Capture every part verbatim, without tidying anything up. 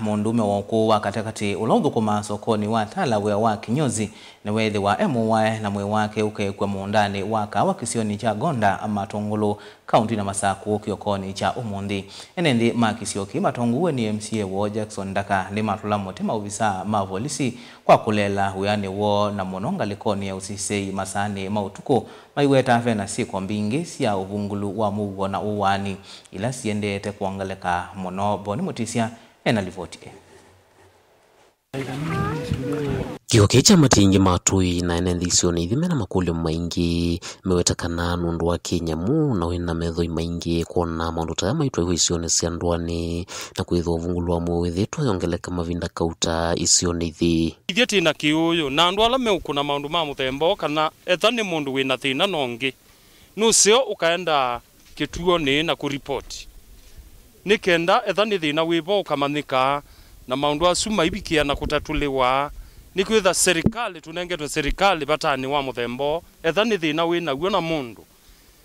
Mũndũũme wa ũkũũ wa katĩkatĩ ũla ũthũkũmaa sokonĩ wa Tala wĩa wa kinyozi nĩweethĩwa e mũwae na mwĩĩ wake ũkekw'a mũũndanĩ wa kaawa kĩsionĩ kya Gonda Matũngũlũ, kaũntĩnĩ ya Masakũ kĩokonĩ kya ũmũnthĩ. Ene nthĩ ma kĩsio kĩĩ matongoew'e nĩ M C A woo Jackson Ndaka nĩmatũla mũtĩ maovisaa ma volisi kwa kũleela wĩanĩ woo, na mũno ngalĩkonĩ ya ũseseĩ masaanĩ ma ũtukũ, maiweta vena syĩko mbingĩ sya ũvungũlu wa mũuo na ũwaani ila siendete kwongeleka mũno. Boni Mũtisya ena livoti ĩno. Kĩo kĩĩ kya matingi ma tũi na ene nthĩ isionĩ ithi mena makũlyo maingĩ meweta kana nũndũ wa kĩnyamũ na wĩna methoi maingĩ kwona maũndũ ta aya maitwaiwa isionĩ sya ndũanĩ, na kwĩthĩwa ũvungũlu wa mũuo wĩthĩĩtwe ũyongeleka mavinda kauta isionĩ ithi. Ithyĩ twĩ na kĩũũyũ na andũ ala meũkũna maũndũ ma mũthemba ũũ, kana etha nĩ mũndũ wĩ na thĩna na ũngĩ, nũseo ũkaenda kĩtuonĩ na kũripoti, nĩ kenda etha nĩ thĩna wĩvo ũkamanyĩka, na maũndũ asu maivikĩa na kũtatũlĩwa, nĩkwĩtha serikali, tũnengetwe serikali vatanĩ wa mũthemba ũũ, etha nĩ thĩna wĩ naw'o na mũndũ,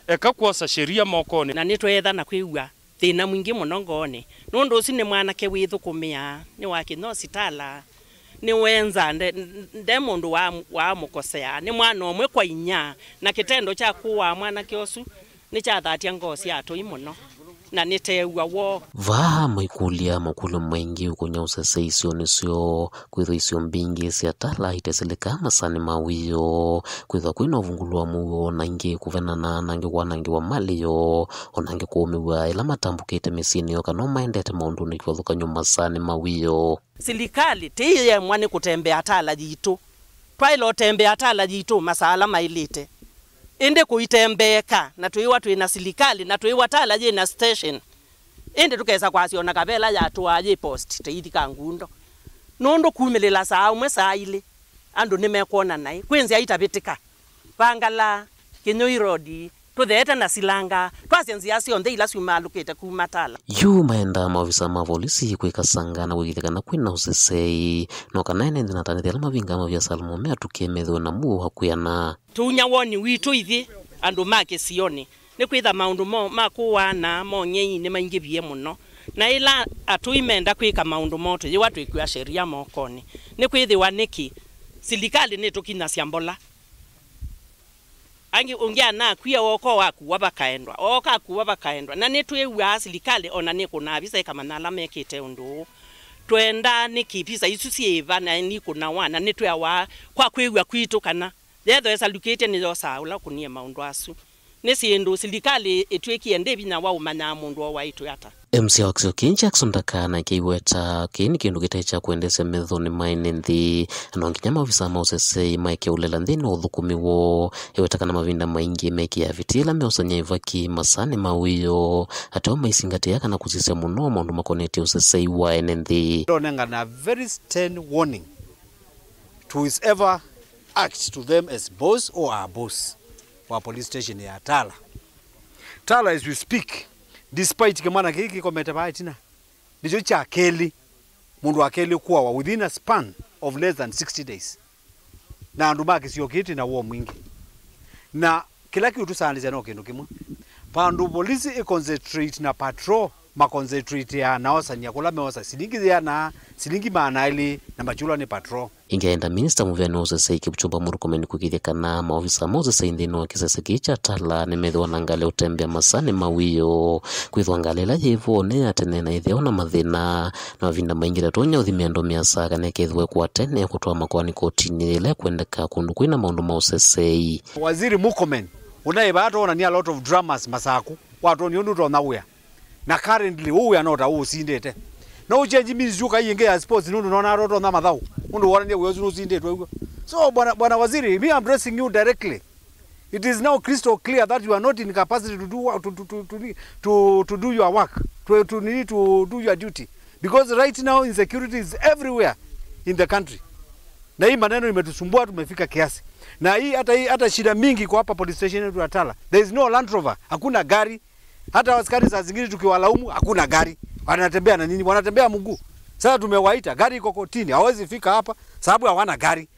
eka kwosa sheria mokonĩ. Na nĩtweetha na kwĩw'a thĩna mwingĩ mũno ngoonĩ, nũndũ ũsu nĩ mwanake wĩthũkũmĩaa, nĩ wa kĩnyosi Tala, nĩwenzaa, nde, nde mũndũ wa, waamũkoseaa, nĩ mwana ũmwe kwa inyia, na kĩtendo kya kũaa mwanake ũsu nĩkyathatya ngoo sya atũi mũno, na nĩteew'a woo. Vaa maikũlya makũlyo maingĩ ũkũnya ũseseĩ isionĩ syoo, kwĩthwa isio mbingĩ sya Tala itesĩlĩkaa masaanĩ ma wĩoo, kwĩthwa kwĩna ũvungũlu wa mũuo, na ingĩ kũvenana, na angĩ kwanangĩwa malĩ yoo, o na angĩ kũũmĩw'a ĩla matambũkĩte mĩsyĩnĩ yoo kana o maendete maũndũnĩ kĩvathũkany'o masaanĩ ma wĩoo. Silikalĩ tĩyĩemwa nĩ kũtembea Tala yitũ. Twaĩle ũtembea Tala yitũ masaa ala maĩlĩte, ĩndĩ kũitembeeka na twĩĩwa twĩ na silikalĩ na twĩĩwa Tala yĩ na station, ĩndĩ tũkesa kwasya o na kavela yatũaa yĩ post tĩithi Kangundo, nũndũ kumĩlĩla saa ũmwe saa ilĩ andũ nĩmekwona naĩ kwĩ nzĩa itavĩtĩka. Vangala, Kĩnyũi Road, tũtheete na silanga, twasya nzĩa syonthe ila syumaalũkĩte kuma Tala. Yu maendaa maovisa ma volisi kwĩkasanga na kũĩkĩĩthya kana kwĩna ũseseĩ, no kana ene nthĩ na atandĩthya ala mavingaa maviasala mo me atũkĩe methĩwe na mũuo wa kwĩana. Tũunya woni witũ ithyĩ andũ ma kĩsionĩ, nĩkwĩtha maũndũ mo, ma kũaana mong'ei nĩmaingĩvie mũno, na ĩla atũi menda kwĩka maũndũ moo tũyĩwa twĩkw'a sheria mokonĩ. Nĩkwĩthĩwa nĩkĩ silikalĩ nĩtũkinyasya mbola? Angĩ ũngĩ anakwia, ooka wakuwa vakaendwa, ooka akuwa vakaendwa. Na nĩtwĩw'aa silikalĩ o na nĩkũnaa visa ĩkamanya ala mekĩte ũndũ ũũ. Twendaa nĩkĩ visa isu syĩva na nikũnawa, na nĩtwĩawa kwa kwĩw'a kwitũ kana yethwa ĩsalukĩtye nĩyosaa ũla ũkũnie maũndũ asu. Nĩ syĩndũ silikalĩ ĩtw'ĩkie ndĩ vinya wa ũmanyaa mũndũ owaĩtwe ata. M C A wa kĩsio kĩĩ Jackson Ndaka na kĩiweta kĩĩ nĩ kĩndũ kĩtaĩ kya kwendeesya methonĩ ma ene nthĩ. No nginya maovisa ma ũseseĩ maeke ũlela nthĩnĩ wa ũthũkũmi woo. Eweta kana mavinda maingĩ mekĩaa vĩtĩ ĩla meosany'a ĩvaki masaanĩ ma wĩoo, ateo maisingatĩa kana kũsisya mũno maũndũ makonetye ũseseĩ wa ene nthĩ. Ndonengana a very stern warning to whoever act to them as boss or our boss wa police station ya Tala. Tala, as we speak, despite kĩmwana kĩĩ kĩkomete vaa ĩtina, nĩkyo kya kelĩ mũndũ wa kelĩ kũawa within a span of less than sixty days. Na andũ ma kĩsio kĩĩ twĩ na woo mwingĩ. Na kĩla kĩũtũsaanĩsya no kĩndũ kĩmwe. Vandũ volisi ĩ concentrate na patrol, ma concentrate ya naosany'a kũla meosa silingi yĩana, silingi maana elĩ, na makyũlwa nĩ patrol. Ĩngĩ aenda minista mũvĩanĩ wa ũseseĩ Kipchumba Murkomen kũĩkĩĩthya kana maovisa ma ũseseĩ nthĩnĩ wa kĩsese kĩĩ kya Tala nĩmethĩwa na ngalĩ ya ũtembea masaanĩ ma wĩoo. Kwĩthwa ngalĩ ĩla yĩ vo nĩ ya tene na ĩthĩawa na mathĩna, na mavinda maingĩ ndatonya ũthimĩa ndomeasaa kana ĩkethĩwa ĩkũa tene kũtwaa makoani kotinĩ yĩla ĩkwendeka kũndũ kwĩna maũndũ ma ũseseĩ. Waziri Murkomen, ũnaĩ vaa twonania a lot of dramas Masakũ, watwonia ũndũ ũtonya wĩa. Na currently, ũũ wĩa no ta ũũ ũsindĩte. No ũchange ministry ũkai ĩngĩ ya sports, nũndũ nona atotonya mathaũ. Nũndũ wonanie wĩa ũsu nũsindĩtwe ũguo. So, bwana, bwana waziri, me I'm addressing you directly. It is now crystal clear that you are not in capacity to do wo-, to, to, to, to, to, to do your work, to, to, to, to do your duty. Because right now, insecurity is everywhere in the country. Na hii maneno imetusumbua, tumefika kiasi. Na hii hata, hii hata shida mingi kwa hapa police station yetu ya Tala. There is no Land Rover, hakuna gari. Hata askari saa zingine tukiwalaumu, hakuna gari. Wanatembea na nini? Wanatembea mguu. Sasa tumewaita, gari iko kotini, hawezi fika hapa sababu hawana gari.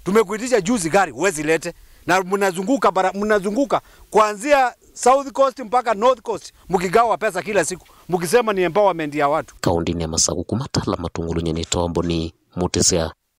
Tumekuitisha juzi gari, huwezi lete. Na mnazunguka bara, mnazunguka kuanzia South Coast mpaka North Coast, mkigawa pesa kila siku, mkisema ni empowerment ya watu. Kaũntĩnĩ ya Masaku, kuma Tala Matungulu, nyie nĩ Tomboni Mũtĩsya.